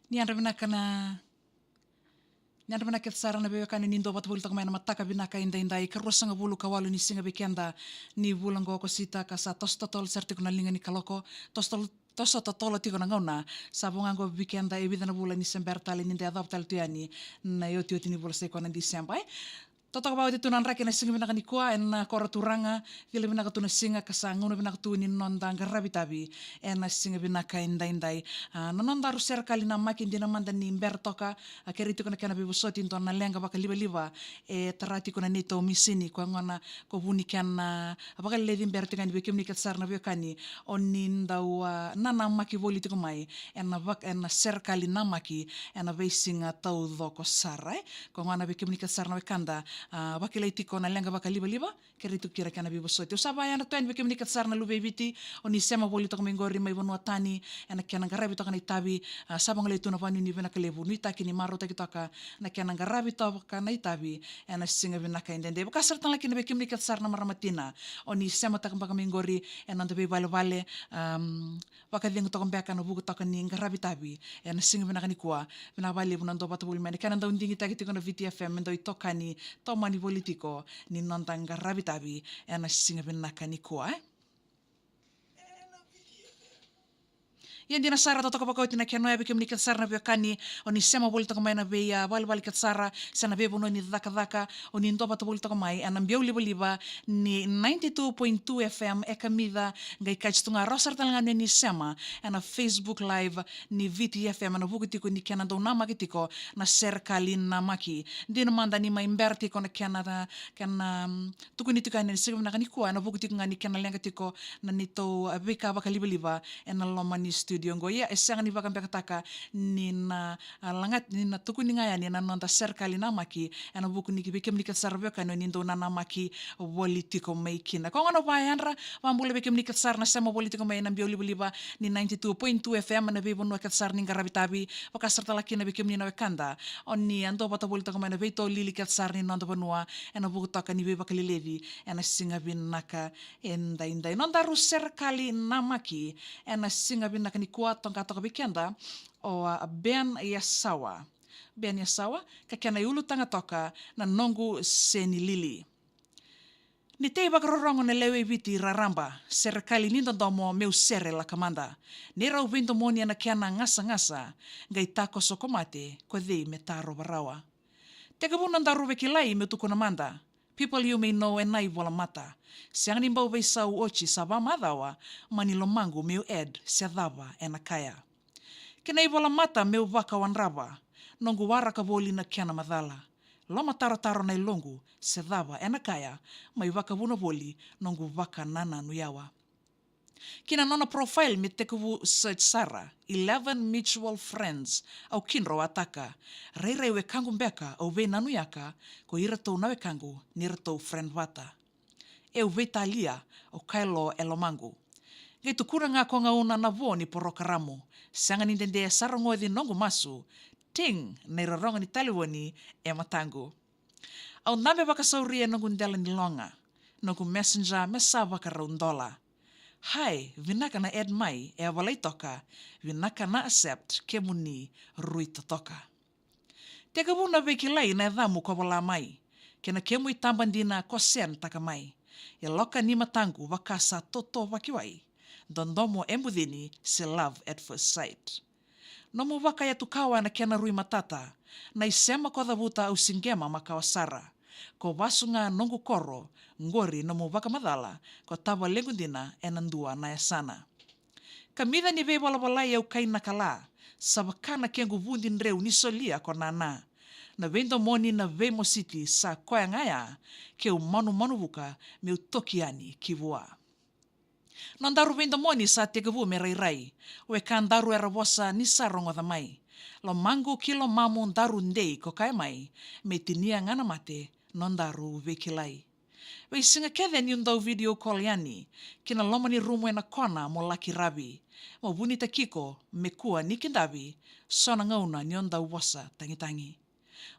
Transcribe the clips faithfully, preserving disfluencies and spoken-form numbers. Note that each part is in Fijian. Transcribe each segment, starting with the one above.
Ni yadra vinaka na, ni yadra vinaka kece sara na veiwekani ni dau vata voli toka mai na mataka vinaka edaidai, ka ruasagavulu ka walu ni siga vei keda ni vula qo ko Sita, ka sa toso totolo sara tiko na liga ni kaloko, toso totolo, toso totolo tiko na gauna. Sa vo ga qo vei keda e vica na vula ni se bera tale ni da yacova tale tu yani na iotioti ni vula sa i koya na Disemba, e. Totoka vakaoti tu na draki ena siga vinaka nikua ena koro turaga, cila vinaka tu na siga ka sa gauna vinaka tu ni noda qaravi tavi ena siga vinaka edaidai. A, na nodaru serekali namaki dina mada ni bera toka, a, kerei tiko na kena veivosoti dua na leqa vakalivaliva e tara tiko na neitou misini, koya gona ko vu ni kena vakaleleci bera tiko yani vei kemuni kece sara na veiwekani o ni dau, a, nanamaki voli tiko mai ena vak-, ena serekali namaki ena veisiga taucoko sara, e. Koya gona vei kemuni kece sara na wekada, a, vakilai tiko na leqa vakalivaliva, kerei tiko kina kena veivosoti. Au sa vakayadra tu yani vei kemuni kece sara na luve i Viti o ni sema voli toka mai qori mai vanua tani ena kena qaravi toka na itavi, a, sa vagalai tu na vakanuinui vinaka levu, nuitaki ni marautaki toka na kena qaravi toka na itavi ena siga vinaka edaidai. Vaka sara tale ga kina vei kemuni kece sara na marama tina o ni sema takabaka mai qori ena noda veivalevale, am, vakacegu toka beka ena vuku toka ni qaravi tavi ena siga vinaka nikua. Vinaka vakalevu na dau vata voli mai na kena dau digitaki tiko na Viti FM me dau itokani tomani voli tiko ni noda qaravi tavi ena siga vinaka nikua, e. Ia dina sara, totoka vakaoti na kena oya vei kemuni kece sara na veiwekani o ni sema voli toka mai na vei, a, valivali kece sara se na veivanua ni cakacaka, o ni dau vata voli toka mai ena biau livaliva ni ninety-two point two FM e kamica, qai kaci tu ga rawa sara tale ga ni o ni sema ena Facebook Live ni Viti FM ena vuku tiko ni kena dau namaki tiko na serekali namaki. Dina mada ni mai bera tiko na kena, kena, mm, tukuni tiko yani ena siga vinaka nikua ena vuku tiko ga ni kena leqa tiko na neitou, a, veika vakalivaliva ena loma ni studio qo. Ia e sega ni vakabekataka ni na, a, laga, ni na tukuni ga yani na noda serekali namaki ena vuku ni vei kemuni kece sara veiwekani o ni dau nanamaki voli tiko mai kina. Koya gona au vakayadra, vakabula vei kemuni kece sara na sema voli tiko mai na biau livaliva ni ninety-two point two FM ena veivanua kece sara ni qaravi tavi, vaka sara tale ga kina vei kemuni na wekada o ni a dau vata voli toka mai na veitolili kece sara ni noda vanua ena vuku toka ni veivakaleleci ena siga vinaka edaidai. Nodaru serekali namaki ena siga vinaka nikua, toqa toka vei keda o, a, Ben Yasawa. Ben Yasawa, ka kena iulutaga toka na Noqu Seni Lili. Ni tei vakarorogo na lewe i Viti raraba, serekali ni dodomo meu sere laka mada. Ni rau veidomoni ena kena gasagasa, qai takoso ko mate, ko cei me tarova rawa. Tekivu nodaru veikilai meu tukuna mada. People you may know ena ivola mata. Sega ni bau veisau oti sa vamacawa, mani lomaqu meu add se cava ena kaya. Kei na ivola mata meu vakawadrava, noqu waraka voli na kena macala. Lomatarotaro na yaloqu se cava ena kaya, mai vakavuna voli noqu vakanananu yawa. Ki na nona profile me tekivu search sara, eleven mutual friends au kidroataka. Rairai wekaqu beka au veinanuyaka, ko iratou na wekaqu ni ratou friend vata. Eu veitalia, au kaya lo e lomaqu. Qai tukuna ga ko gauna na vo ni porokaramu. Sega ni dede sa rogoci noqu masu. Ting, na irorogo ni talevoni e mataqu. Au dabe vakasauri e noqu dela ni loga. Noqu messenger me sa vakarau dola. Hi, vinaka na add mai, e a volai toka. Vinaka na accept, kemuni rui totoka. Tekivu na veikilai na yacamu ko vola mai. Kei na kemu itaba dina ko send taka mai. E loka ni mataqu vaka sa totovaki wai. Dodomo e bucini se love at first sight. Nomu vakayatukawa na kena rui matata. Na isema ko cavuta au siqema makawa sara. Ko vasu ga noqu koro, qori nomu vakamacala, ko tavalequ dina ena dua na yasana. Kamica ni veivalavalai au kainakala, sa vaka na kequ vudi dreu ni solia ko nana. Na veidomoni na veimositi sa koya ga ya, keu manumanu vuka meu toki yani ki vua. Nodaru veidomoni sa tekivu me rairai, wekadaru era vosa ni sa rogoca mai. Lomaqu ki lomamu daru dei ko kaya mai, me tinia ga na mate, nodaru veikilai. Veisiga kece niu dau video call yani, ki na loma ni rumu ena kona mo laki ravi. Mo vunitaki iko, me kua ni kidavi, so na gauna niu dau vosa tagitagi.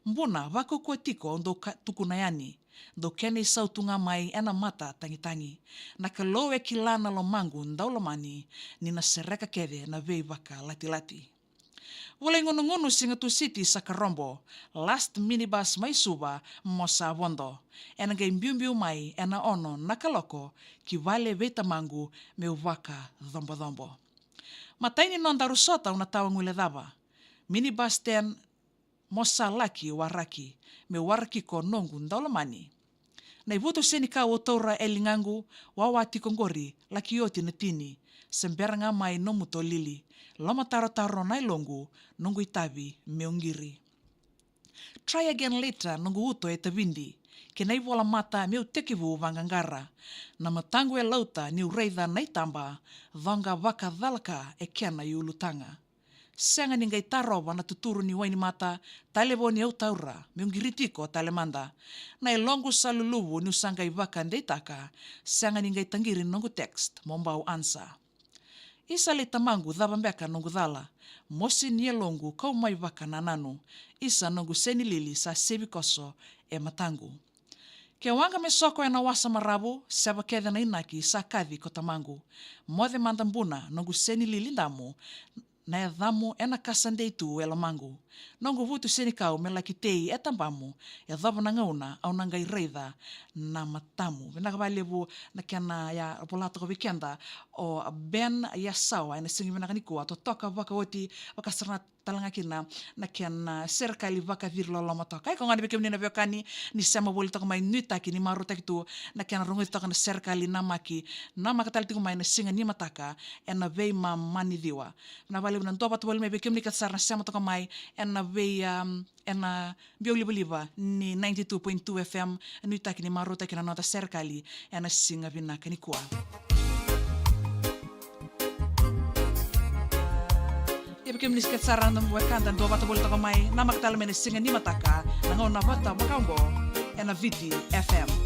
Buna, vakaukauwa tiko au dau ka-, tukuna yani, dau kena isau tu ga mai ena mata tagitagi. Na Kalou e kila na lomaqu dau lomani, ni na sereka kece na veivakalatilati. Volai gunugunu Siga Tusiti Sakarobo, last minibus mai Suva mo sa vodo. Ena qai biubiu mai ena ono na kaloko ki vale vei tamaqu meu vakacobocobo. Matai ni nodaru sota au na tawa guilecava. Minibus ten mo sa laki waraki, meu waraki ko noqu daulomani. Na ivutu senikau au taura e ligaqu, wawa tiko qori, laki oti na tini, se bera ga mai nomu tolili. Lomatarotaro na yaloqu, noqu itavi meu qiri. Try again later, noqu uto e tavidi, kei na ivola mata meu tekivu vaqaqara. Na mataqu e lauta niu raica na itaba, coqa vakacalaka e kena iulutaga. Sega ni qai tarova na tuturu ni wainimata, talevoni au taura, meu qiri tiko tale mada. Na yaloqu sa luluvu niu sa qai vakadeitaka, sega ni qai taqiri noqu text mo bau answer. Isa lei tamaqu, cava beka noqu cala? Mosi ni yaloqu kau mai vakanananu. Isa noqu senilili sa sevi koso e mataqu. Ke waqa me soko ena wasa maravu, seva kece na inaki sa kaci ko tamaqu. Moce mada buna noqu senilili damu, na yacamu ena kasa dei tu e lomaqu. Noqu vutu senikau me laki tei e tabamu, yacova na gauna au na qai raica na matamu. Vinaka vakalevu na kena ya vola toka vei keda o Ben Yasawa ena siga vinaka nikua, totoka vakaoti, vakasara tale ga kina na kena serekali vakaciri loloma toka. Iko gona vei kemuni na veiwekani ni sema voli toka mai, nuitaki ni marautaki tu na kena rogoci toka na serekali namaki, namaka tale tiko mai na siga ni mataka ena veimama ni ciwa. Vinaka vakalevu na duavata voli mai vei kemuni kece sara na sema toka mai ena vei, um, ena biau livaliva ni ninety-two point two F M, nuitaki ni marautaki na noda serekali ena siga vinaka nikua. Ia vei kemuni kece sara na wekada duavata voli toka mai, namaka tale mai na siga ni mataka, na gauna vata vakaoqo ena Viti F M.